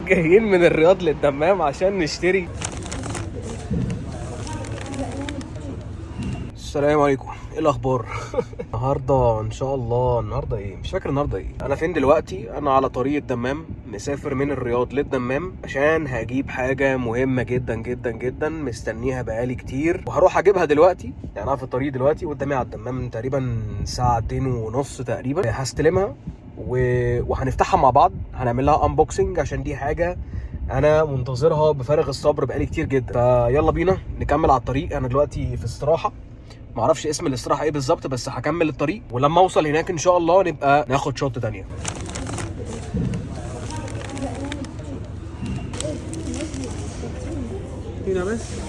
جايين من الرياض للدمام عشان نشتري. السلام عليكم، ايه الاخبار؟ النهارده ان شاء الله، النهارده ايه؟ مش فاكر النهارده ايه. انا فين دلوقتي؟ انا على طريق الدمام، مسافر من الرياض للدمام عشان هجيب حاجة مهمة جدا جدا جدا مستنيها بقالي كتير، وهروح اجيبها دلوقتي. يعني انا في الطريق دلوقتي قدامي على الدمام تقريبا ساعتين ونص تقريبا. هستلمها وهنفتحها مع بعض، هنعمل لها unboxing عشان دي حاجة انا منتظرها بفارغ الصبر بقالي كتير جدا. فيلا بينا نكمل على الطريق. انا دلوقتي في استراحة، معرفش اسم الاستراحة ايه بالظبط، بس هكمل الطريق ولما اوصل هناك ان شاء الله نبقى ناخد shot تانية. هنا بس.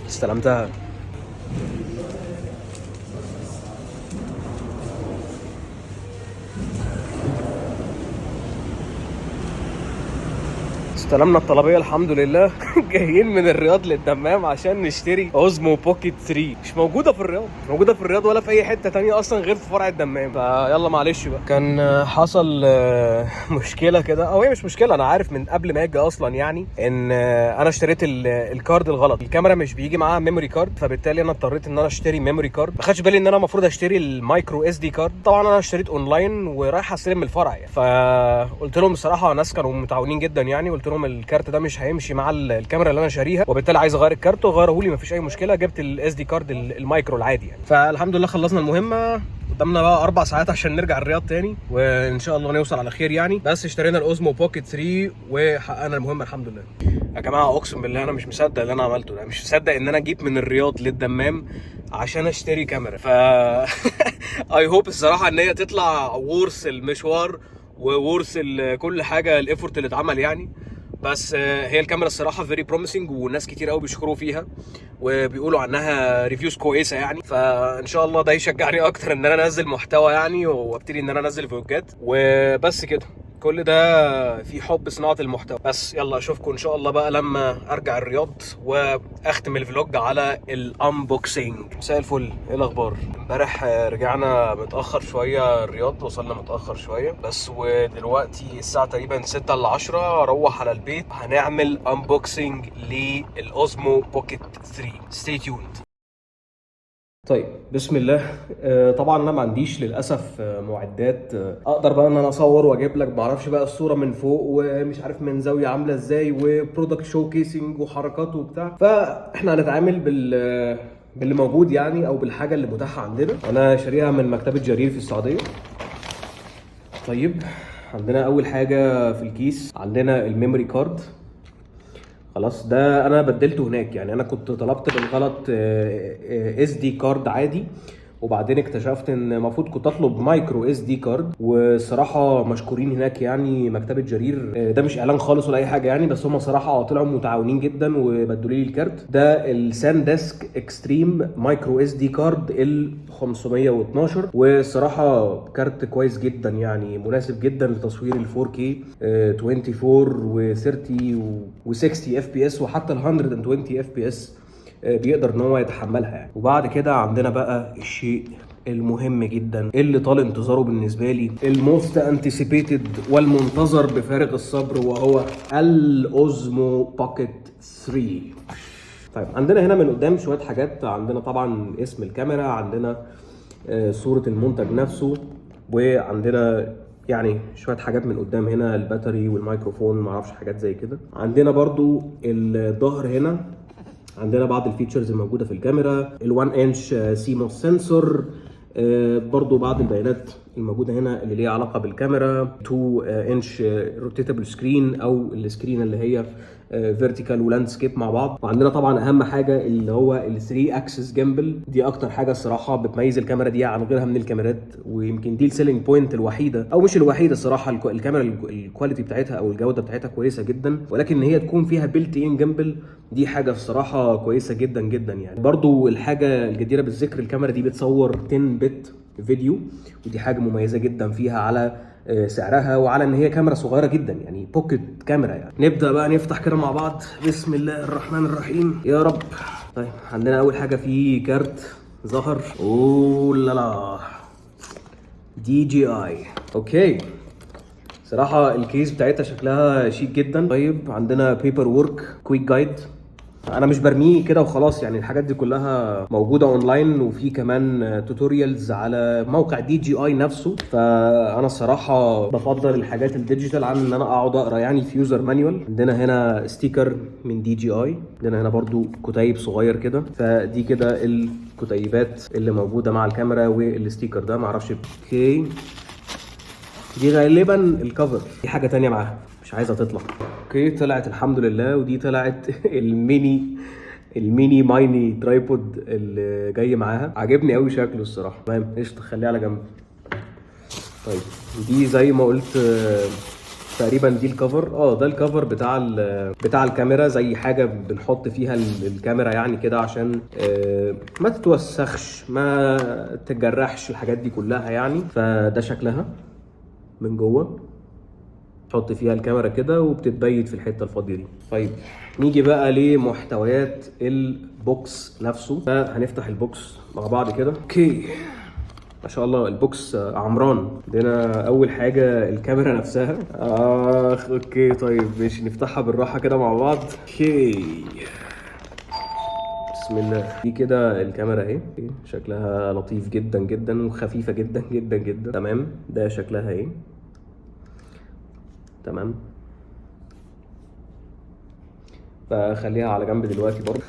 استلمتها. استلمنا الطلبيه الحمد لله. جايين من الرياض للدمام عشان نشتري Osmo Pocket 3. مش موجودة في الرياض، مش موجودة في الرياض ولا في اي حتة تانية اصلا غير في فرع الدمام. فيلا معلش بقى، كان حصل مشكلة كده، او هي مش مشكله، انا عارف من قبل ما اجي اصلا يعني ان انا اشتريت ال card الغلط. الكاميرا مش بيجي معاها memory card، فبالتالي انا اضطريت ان انا اشتري memory card. ما خدش بالي ان انا المفروض اشتري ال micro SD card. طبعا انا اشتريت اونلاين ورايح استلم من الفرع يعني. فقلت لهم الصراحة ناس كانوا متعاونين جدا يعني، قلت لهم الكارت ده مش هيمشي مع الكاميرا اللي انا شاريها، وبالتالي عايز اغير الكارت، وغيره لي مفيش اي مشكله. جبت ال SD card ال micro العادي يعني. فالحمد لله خلصنا المهمه. قدامنا بقى 4 ساعات عشان نرجع الرياض تاني، وان شاء الله نوصل على خير يعني. بس اشترينا ال Osmo Pocket 3 وحققنا المهمة الحمد لله. يا جماعة اقسم بالله انا مش مصدق اللي انا عملته ده، مش مصدق ان انا جيت من الرياض للدمام عشان اشتري كاميرا. ف I hope الصراحة ان هي تطلع worth المشوار و worth كل حاجه، ال effort اللي اتعمل يعني. بس هي الكاميرا الصراحة very promising، وناس كتير قوي بيشكروا فيها وبيقولوا عنها reviews كويسة يعني. فان شاء الله ده يشجعني اكتر ان انا انزل محتوى يعني، وابتدي ان انا انزل فلوجات. وبس كده، كل ده في حب صناعة المحتوى. بس يلا اشوفكم ان شاء الله بقى لما ارجع الرياض واختم ال vlog على ال unboxing. مساء الفل، ايه الاخبار؟ امبارح رجعنا متاخر شوية الرياض، وصلنا متاخر شوية بس، ودلوقتي الساعة تقريبا 6 ل 10. اروح على البيت هنعمل unboxing لل Osmo Pocket 3. stay tuned. طيب بسم الله. طبعا انا ما عنديش للاسف معدات اقدر بقى ان انا اصور واجيب لك ما اعرفش بقى الصورة من فوق ومش عارف من زاوية عامله ازاي و product showcasing وحركات وبتاع. فاحنا هنتعامل باللي موجود يعني، او بالحاجة اللي متاحة عندنا. انا شاريها من مكتبه جرير في السعوديه. طيب عندنا اول حاجة في الكيس عندنا ال memory card. خلاص ده انا بدلته هناك يعني، انا كنت طلبت بالغلط SD card عادي، وبعدين اكتشفت ان المفروض كنت اطلب micro SD card. والصراحة مشكورين هناك يعني مكتبه جرير، ده مش اعلان خالص ولا اي حاجة يعني، بس هم صراحة طلعوا متعاونين جدا وبدلوا لي الكارت ده، ال SanDisk Extreme micro SD card ال 512. والصراحة كارت كويس جدا يعني، مناسب جدا لتصوير ال 4K 24 و30 و60 FPS، وحتى ال 120 FPS بيقدر ان هو يتحملها يعني. وبعد كده عندنا بقى الشيء المهم جدا اللي طال انتظاره بالنسبة لي، ال most anticipated والمنتظر بفارغ الصبر، وهو ال Osmo Pocket 3. طيب عندنا هنا من قدام شوية حاجات، عندنا طبعا اسم الكاميرا، عندنا صوره المنتج نفسه، وعندنا يعني شوية حاجات من قدام هنا، ال battery والميكروفون معرفش حاجات زي كده. عندنا برضو الظهر هنا عندنا بعض ال features الموجودة في الكاميرا، ال1 inch CMOS sensor، برضو بعض البيانات الموجودة هنا اللي ليها علاقة بالكاميرا، 2 inch rotatable screen او ال screen اللي هي vertical و landscape مع بعض. وعندنا طبعا اهم حاجة اللي هو ال 3 axis gimbal، دي اكتر حاجة الصراحة بتميز الكاميرا دي عن غيرها من الكاميرات، ويمكن دي ال selling point الوحيدة او مش الوحيدة الصراحه. الكاميرا ال quality بتاعتها او الجودة بتاعتها كويسة جدا، ولكن هي تكون فيها built in gimbal دي حاجة الصراحة كويسة جدا جدا يعني. برضو الحاجة الجديره بالذكر، الكاميرا دي بتصور 10 bit video، ودي حاجة مميزة جدا فيها على سعرها وعلى ان هي كاميرا صغيرة جدا يعني، pocket camera يعني. نبدا بقى نفتح كده مع بعض، بسم الله الرحمن الرحيم يا رب. طيب عندنا اول حاجة في كارت ظهر، اوه لا لا، DJI. okay، السلام عليكم. صراحة ال case بتاعتها شكلها شيك جدا. طيب عندنا paperwork، quick guide. انا مش برميه كده وخلاص، يعني الحاجات دي كلها موجودة اونلاين، وفي كمان tutorials على موقع DJI نفسه. فانا الصراحة بفضل الحاجات ال digital عن ان انا اقعد اقرا يعني في user manual. عندنا هنا sticker من DJI، عندنا هنا برضو كتيب صغير كده. فدي كده الكتيبات اللي موجودة مع الكاميرا وال sticker ده، معرفش. okay، دي غالبا ال cover، في حاجة تانية معاها مش عايزه تطلع. okay، طلعت الحمد لله. ودي طلعت ال mini mini tripod اللي جاي معاها. عاجبني قوي شكله الصراحه. تمام، قشطه، خليه على جنب. طيب، دي زي ما قلت تقريبا دي ال cover. ده ال cover بتاع الكاميرا، زي حاجة بنحط فيها الكاميرا يعني كده عشان ما تتوسخش، ما تجرحش، الحاجات دي كلها يعني. فده شكلها من جوه، تحط فيها الكاميرا كده وبتتبيت في الحتة الفاضيه دي. طيب، نيجي بقى لمحتويات ال box نفسه. فهنفتح ال box مع بعض كده. okay، ما شاء الله ال box عمران. عندنا اول حاجة الكاميرا نفسها. اخ، okay، طيب ماشي، نفتحها بالراحة كده مع بعض. okay، بسم الله. دي كده الكاميرا اهي، شكلها لطيف جدا جدا وخفيفة جدا جدا جدا. تمام، ده شكلها اهي. تمام، فخليها على جنب دلوقتي برضه.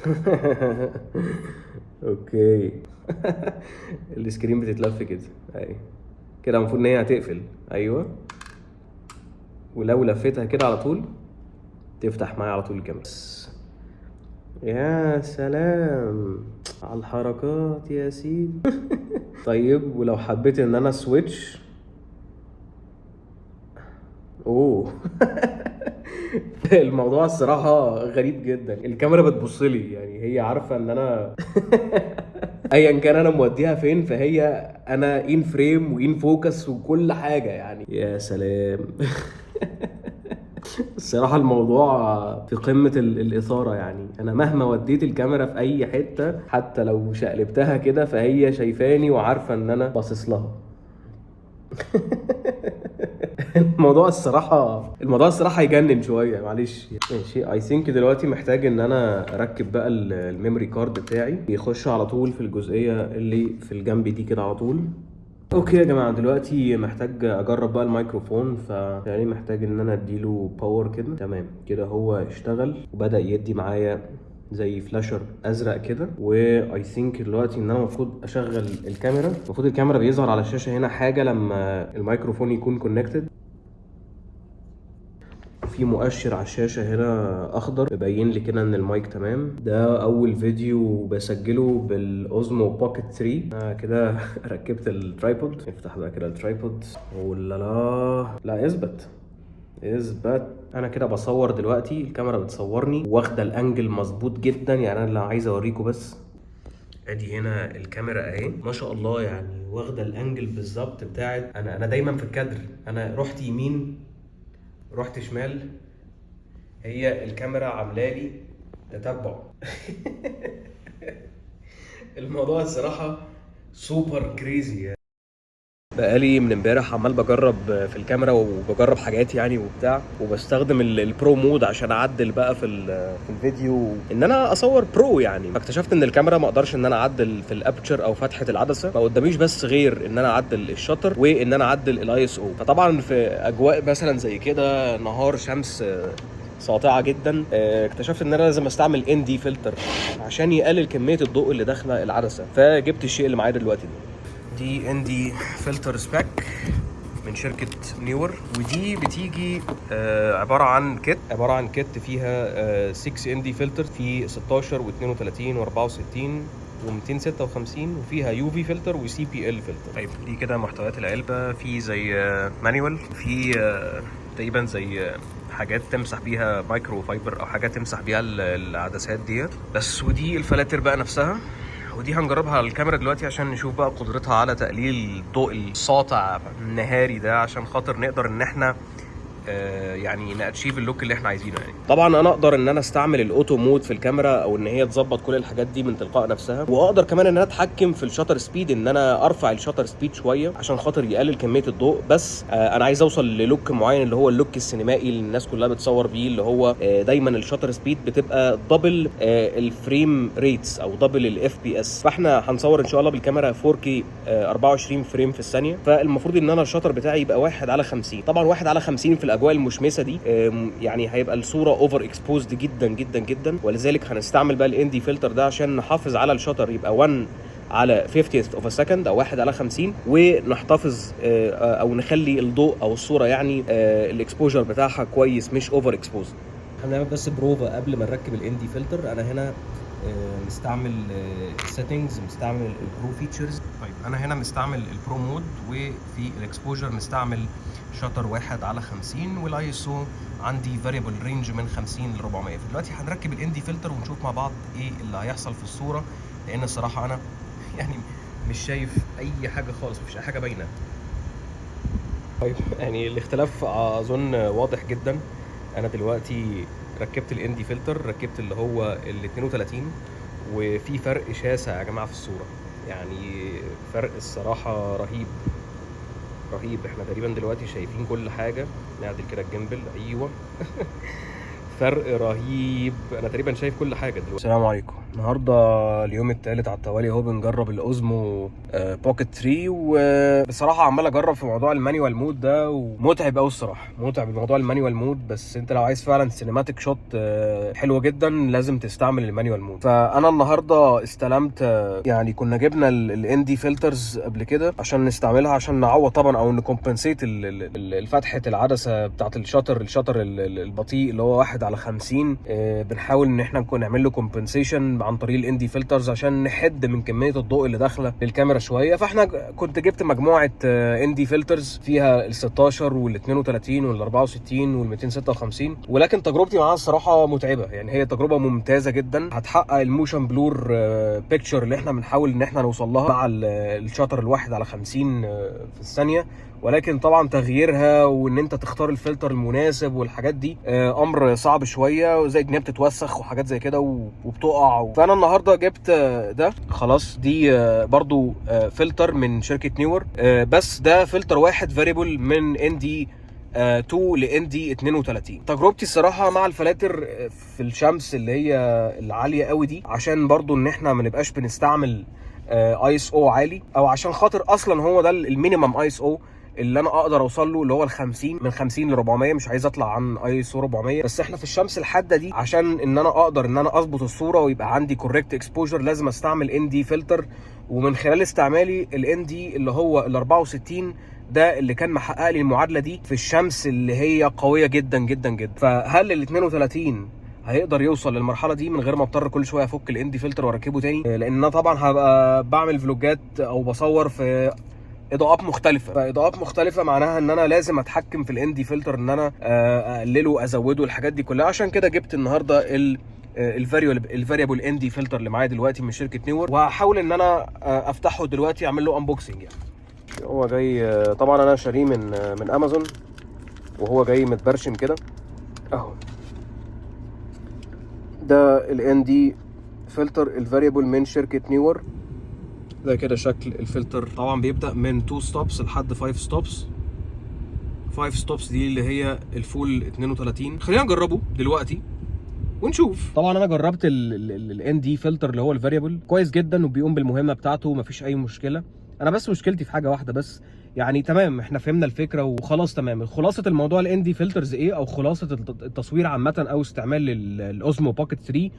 okay، ال screen بتتلف كده اهي كده، المفروض ان هي هتقفل. ايوه، ولو لفيتها كده على طول تفتح معايا على طول الكاميرا. يا سلام على الحركات يا سيدي. طيب، ولو حبيت ان انا switch، اوه، الموضوع الصراحة غريب جدا. الكاميرا بتبص لي، يعني هي عارفة ان انا ايا كان انا موديها فين، فهي انا in frame و in focus وكل حاجة يعني. يا سلام، الصراحة الموضوع في قمة الإثارة. يعني أنا مهما وديت الكاميرا في أي حتة، حتى لو شقلبتها كده، فهي شايفاني وعارفة إن أنا باصص لها. الموضوع الصراحة يجنن شوية، معلش. ماشي، I think دلوقتي محتاج ان انا اركب بقى ال memory card بتاعي، يخش على طول في الجزئية اللي في الجنب دي كده على طول. okay يا جماعة، دلوقتي محتاج اجرب بقى الميكروفون، ف يعني محتاج ان انا اديله power كده. تمام كده، هو اشتغل وبدأ يدي معايا زي flasher ازرق كده. و I think دلوقتي ان انا المفروض اشغل الكاميرا. المفروض الكاميرا بيظهر على الشاشة هنا حاجة لما الميكروفون يكون connected. في مؤشر على الشاشة هنا أخضر مبين لي كده إن المايك تمام. ده أول فيديو بسجله بال Osmo Pocket 3. أنا كده ركبت ال tripod. نفتح بقى كده ال tripod. ولا لا لا، اثبت اثبت. انا كده بصور دلوقتي، الكاميرا بتصورني واخده ال angle مظبوط جدا. يعني انا اللي عايز اوريكم بس، ادي هنا الكاميرا اهي، ما شاء الله، يعني واخده ال angle بالظبط بتاعت انا دايما في الكادر. انا رحت يمين، رحت شمال، هي الكاميرا عامله لي تتبع. الموضوع الصراحة super crazy يعني. بقالي من امبارح عمال بجرب في الكاميرا وبجرب حاجات يعني وبتاع، وبستخدم ال pro mode عشان اعدل بقى في الفيديو ان انا اصور pro يعني. فاكتشفت ان الكاميرا ما اقدرش ان انا اعدل في ال aperture او فتحه العدسه، ما قداميش بس غير ان انا اعدل ال shutter وان انا اعدل ال ISO. فطبعا في اجواء مثلا زي كده، نهار شمس ساطعه جدا، اكتشفت ان انا لازم استعمل ND filter عشان يقلل كمية الضوء اللي داخله العدسه. فجبت الشيء اللي معايا دلوقتي ده، دي ND filter pack من شركة Neewer، ودي بتيجي عبارة عن kit فيها 6 ND filter، في 16 و32 و64 و256، وفيها UV filter و CPL filter. طيب، دي كده محتويات العلبة. في زي manual، في تقريبا زي حاجات تمسح بيها مايكرو فايبر او حاجات تمسح بيها العدسات ديت بس. ودي الفلاتر بقى نفسها، ودي هنجربها على الكاميرا دلوقتي عشان نشوف بقى قدرتها على تقليل الضوء الساطع النهاري ده، عشان خاطر نقدر ان احنا يعني ن achieve ال look اللي احنا عايزينه. يعني طبعا انا اقدر ان انا استعمل ال auto mode في الكاميرا، او ان هي تظبط كل الحاجات دي من تلقاء نفسها، واقدر كمان ان انا اتحكم في ال shutter speed، ان انا ارفع ال shutter speed شوية عشان خاطر يقلل كمية الضوء. بس انا عايز اوصل ل look معين، اللي هو ال look السينمائي اللي الناس كلها بتصور بيه، اللي هو دايما ال shutter speed بتبقى double ال frame rates او double ال FPS. فاحنا هنصور ان شاء الله بالكاميرا 4K 24 frame في الثانيه، فالمفروض ان انا ال shutter بتاعي يبقى 1 على 50. طبعا 1 على 50 في الاجواء المشمسه دي يعني هيبقى الصورة over exposed جدا جدا جدا، ولذلك هنستعمل بقى ال ND filter ده عشان نحافظ على ال shutter يبقى 1 على 50th of a second او 1 على 50، ونحتفظ او نخلي الضوء او الصورة يعني ال exposure بتاعها كويس، مش over exposed. هنعمل بس بروفا قبل ما نركب ال ND filter. انا هنا مستعمل settings، مستعمل ال pro features. طيب انا هنا مستعمل ال pro mode، وفي ال exposure مستعمل shutter 1 على 50، والاي اس او عندي variable range من 50 ل 400. فدلوقتي هنركب ال ND filter ونشوف مع بعض ايه اللي هيحصل في الصوره، لان الصراحة انا يعني مش شايف اي حاجة خالص، مفيش اي حاجة باينه. طيب يعني الاختلاف اظن واضح جدا. انا دلوقتي ركبت ال ND filter، ركبت اللي هو ال 32، وفي فرق شاسع يا جماعة في الصوره، يعني فرق الصراحة رهيب رهيب. احنا تقريبا دلوقتي شايفين كل حاجه. نعدل كده ال gimbal، ايوه، فرق رهيب، انا تقريبا شايف كل حاجة دلوقتي. السلام عليكم. النهارده اليوم الثالث على التوالي اهو بنجرب ال Osmo Pocket 3، وبصراحة عمال اجرب في موضوع ال manual mode ده، ومتعب قوي الصراحه، متعب الموضوع ال manual mode. بس انت لو عايز فعلا cinematic shot حلوة جدا لازم تستعمل ال manual mode. فانا النهارده استلمت يعني كنا جبنا ال ND filters قبل كده عشان نستعملها، عشان نعوض طبعا او ن compensate فتحه العدسة بتاعت ال shutter البطيء اللي هو 1 على 50. بنحاول ان احنا نكون نعمل له compensation عن طريق ال ND filters عشان نحد من كمية الضوء اللي داخله للكاميرا شويه. فاحنا كنت جبت مجموعة ND filters فيها ال 16 وال 32 وال 64 وال 256، ولكن تجربتي معاها الصراحة متعبه. يعني هي تجربه ممتازة جدا، هتحقق ال motion blur picture اللي احنا بنحاول ان احنا نوصل لها مع ال shutter الواحد على 50 في الثانيه، ولكن طبعا تغييرها وان انت تختار الفلتر المناسب والحاجات دي امر صعب شويه، وزي ان هي بتتوسخ وحاجات زي كده وبتقع. فانا النهارده جبت ده خلاص، دي برضو فلتر من شركة Neewer، بس ده فلتر واحد variable من ND 2 ل ND 32. تجربتي الصراحة مع الفلاتر في الشمس اللي هي العالية قوي دي، عشان برضو ان احنا ما نبقاش بنستعمل ايس او عالي، او عشان خاطر اصلا هو ده ال minimum ISO اللي انا اقدر اوصل له، اللي هو ال 50، من 50 ل 400، مش عايز اطلع عن ايس او 400. بس احنا في الشمس الحادة دي، عشان ان انا اقدر ان انا اظبط الصورة ويبقى عندي correct exposure لازم استعمل ND filter. ومن خلال استعمالي ال ND اللي هو ال 64 ده اللي كان محقق لي المعادلة دي في الشمس اللي هي قوية جدا جدا جدا. فهل ال 32 هيقدر يوصل للمرحلة دي من غير ما اضطر كل شوية افك ال ND filter واركبه تاني؟ لان انا طبعا هبقى بعمل فلوجات او بصور في اضاءات مختلفه، فاضاءات مختلفة معناها ان انا لازم اتحكم في ال ND filter، ان انا اقلله، ازوده، الحاجات دي كلها. عشان كده جبت النهارده ال variable ND filter اللي معايا دلوقتي من شركة Neewer، وهحاول ان انا افتحه دلوقتي، اعمل له unboxing. يعني هو جاي طبعا انا شاريه من امازون، وهو جاي متبرشم كده اهو. ده ال ND filter ال variable من شركة Neewer. ده كده شكل الفلتر. طبعا بيبدا من 2 stops لحد 5 stops. 5 stops دي اللي هي ال full 32. خلينا نجربه دلوقتي ونشوف. طبعا انا جربت ال ND filter اللي هو ال variable كويس جدا، وبيقوم بالمهمه بتاعته، مفيش اي مشكلة. انا بس مشكلتي في حاجة واحدة بس. يعني تمام، احنا فهمنا الفكرة وخلاص، تمام. خلاصه الموضوع ال ND filters ايه، او خلاصه التصوير عامة او استعمال ال Osmo Pocket 3،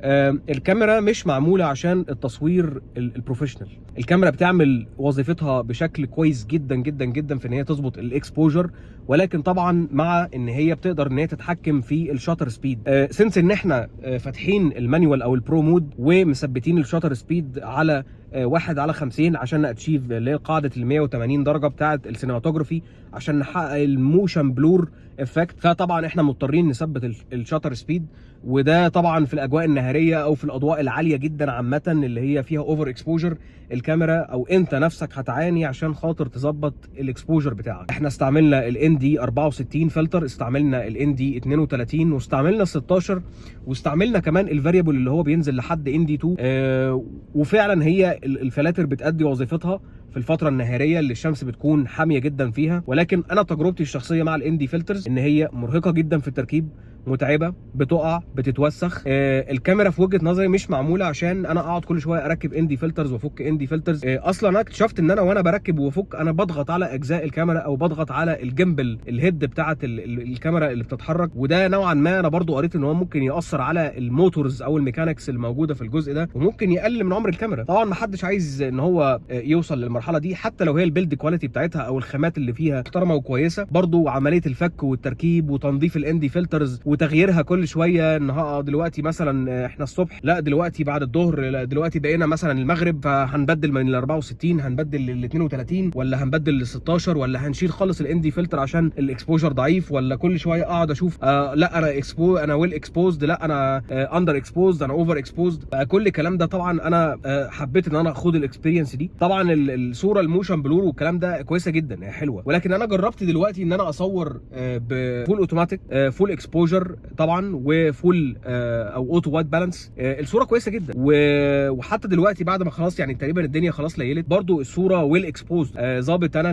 الكاميرا مش معمولة عشان التصوير ال professional. الكاميرا بتعمل وظيفتها بشكل كويس جدا جدا جدا في ان هي تظبط ال exposure، ولكن طبعا مع ان هي بتقدر ان هي تتحكم في ال shutter speed. since ان احنا فاتحين ال manual او ال pro mode ومثبتين ال shutter speed على 1 على 50 عشان ن achieve اللي هي قاعدة ال 180 درجه بتاعه ال cinematography، عشان نحقق ال motion blur effect. فطبعا احنا مضطرين نثبت ال shutter speed، وده طبعا في الاجواء النهاريه او في الاضواء العالية جدا عامة اللي هي فيها over exposure، الكاميرا او انت نفسك هتعاني عشان خاطر تظبط ال exposure بتاعك. احنا استعملنا ال ND 64 فلتر، استعملنا ال ND 32، واستعملنا 16، واستعملنا كمان ال variable اللي هو بينزل لحد ND 2. وفعلا هي الفلاتر بتأدي وظيفتها في الفترة النهاريه اللي الشمس بتكون حامية جدا فيها. ولكن انا تجربتي الشخصية مع ال ND filters ان هي مرهقة جدا في التركيب، متعبه، بتقع، بتتوسخ. الكاميرا في وجهه نظري مش معمولة عشان انا اقعد كل شوية اركب ND filters وافك ND filters. اصلا انا اكتشفت ان انا وانا بركب وافك انا بضغط على اجزاء الكاميرا او بضغط على ال gimbal، ال head بتاعه الكاميرا اللي بتتحرك، وده نوعا ما انا برضو قريت ان هو ممكن ياثر على ال motors او ال mechanics الموجودة في الجزء ده، وممكن يقلل من عمر الكاميرا. طبعا ما حدش عايز ان هو يوصل للمرحلة دي، حتى لو هي ال build quality بتاعتها او الخامات اللي فيها محترمه وكويسه. برضو عملية الفك والتركيب وتنظيف ال ND filters وتغييرها كل شويه، ان دلوقتي مثلا احنا الصبح، لا دلوقتي بعد الظهر، لا دلوقتي بقينا مثلا المغرب، فهنبدل من ال 64 هنبدل لل 32 ولا هنبدل لل 16 ولا هنشيل خالص ال ND filter عشان ال exposure ضعيف، ولا كل شوية اقعد اشوف لا انا انا well exposed، لا انا under exposed، انا over exposed. كل الكلام ده طبعا انا حبيت ان انا اخد ال experience دي. طبعا الصورة ال motion blur والكلام ده كويسة جدا، هي حلوه، ولكن انا جربت دلوقتي ان انا اصور ب full automatic، full exposure طبعا، و full او auto white balance. الصورة كويسة جدا، وحتى دلوقتي بعد ما خلاص يعني تقريبا الدنيا خلاص ليلت، برضو الصورة well exposed. ظابط انا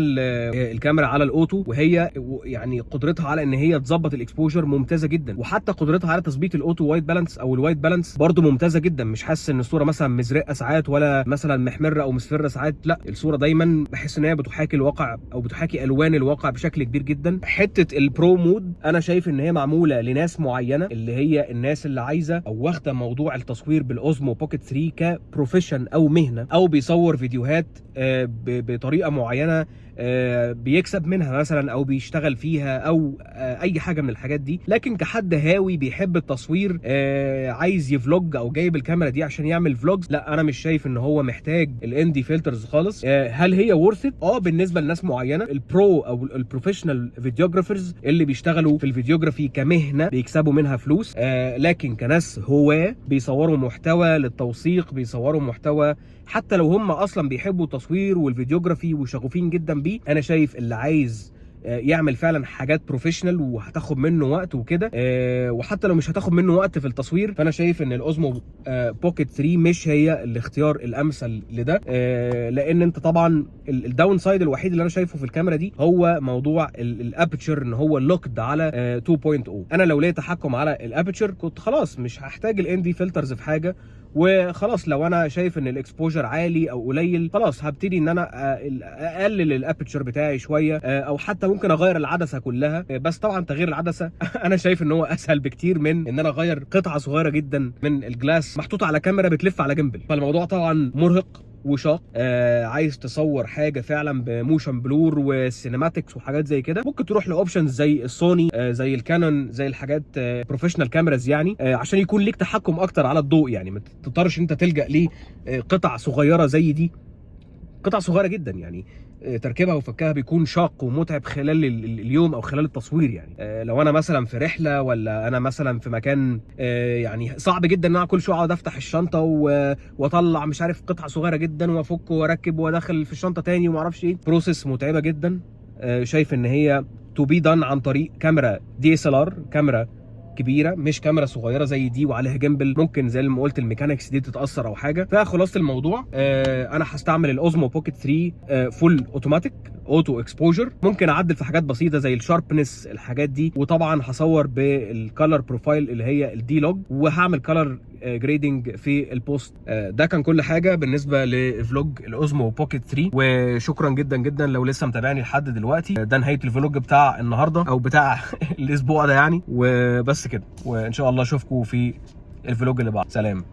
الكاميرا على ال auto، وهي يعني قدرتها على ان هي تظبط ال exposure ممتازة جدا، وحتى قدرتها على تظبيط ال auto white balance او ال white balance برضو ممتازة جدا. مش حاسس ان الصورة مثلا مزرقه ساعات ولا مثلا محمرة او مصفره ساعات، لا الصورة دايما بحس ان هي بتحاكي الواقع او بتحاكي الوان الواقع بشكل كبير جدا. حتة ال pro mode انا شايف ان هي معمولة لناس معينه، اللي هي الناس اللي عايزه او واخده موضوع التصوير بال Osmo Pocket 3 ك profession او مهنه، او بيصور فيديوهات بطريقة معينة بيكسب منها مثلا او بيشتغل فيها او اي حاجة من الحاجات دي. لكن كحد هاوي بيحب التصوير، عايز ي vlog او جايب الكاميرا دي عشان يعمل vlogs، لا انا مش شايف ان هو محتاج ال ND filters خالص. هل هي worth it؟ بالنسبة لناس معينه، ال pro او ال professional videographers اللي بيشتغلوا في ال videography كمهنه بيكسبوا منها فلوس. لكن كناس هواه بيصوروا محتوى للتوثيق، بيصوروا محتوى حتى لو هم اصلا بيحبوا التصوير وال videography وشغوفين جدا بيه، انا شايف اللي عايز يعمل فعلا حاجات professional وهتاخد منه وقت وكده، وحتى لو مش هتاخد منه وقت في التصوير، فانا شايف ان ال Osmo Pocket 3 مش هي الاختيار الامثل لده. لان انت طبعا ال downside الوحيد اللي انا شايفه في الكاميرا دي هو موضوع ال aperture، ان هو locked على 2.0. انا لو ليا تحكم على ال aperture كنت خلاص مش هحتاج ال ND filters في حاجه، وخلاص لو انا شايف ان ال exposure عالي او قليل خلاص هبتدي ان انا اقلل ال aperture بتاعي شويه، او حتى ممكن اغير العدسة كلها. بس طبعا تغيير العدسة انا شايف ان هو اسهل بكتير من ان انا اغير قطعه صغيرة جدا من ال glass محطوطة على كاميرا بتلف على gimbal. فالموضوع طبعا مرهق وشاق. عايز تصور حاجة فعلا ب motion blur و cinematics وحاجات زي كده، ممكن تروح ل options زي السوني، زي الكانون، زي الحاجات professional cameras يعني، عشان يكون ليك تحكم اكتر على الضوء، يعني ما تضطرش انت تلجا ليه قطع صغيرة زي دي، قطع صغيرة جدا يعني تركيبها وفكها بيكون شاق ومتعب خلال اليوم او خلال التصوير يعني. لو انا مثلا في رحله ولا انا مثلا في مكان، يعني صعب جدا ان انا كل شوية اقعد افتح الشنطة واطلع مش عارف قطعه صغيرة جدا وافك واركب وادخل في الشنطة تاني وما اعرفش ايه، process متعبة جدا. شايف ان هي to be done عن طريق كاميرا DSLR، كاميرا كبيرة مش كاميرا صغيرة زي دي وعليها gimbal، ممكن زي ما قلت ال mechanics دي تتاثر او حاجه. فخلاصه الموضوع انا هستعمل ال Osmo Pocket 3 full automatic auto exposure، ممكن اعدل في حاجات بسيطة زي ال sharpness الحاجات دي، وطبعا هصور بال color profile اللي هي ال D-Log، وهعمل color grading في ال post. ده كان كل حاجة بالنسبة ل vlog ال Osmo Pocket 3، وشكرا جدا جدا لو لسه متابعني لحد دلوقتي. ده نهاية ال vlog بتاع النهارده او بتاع الاسبوع ده يعني، وبس كده، وان شاء الله اشوفكم في ال vlog اللي بعد. سلام.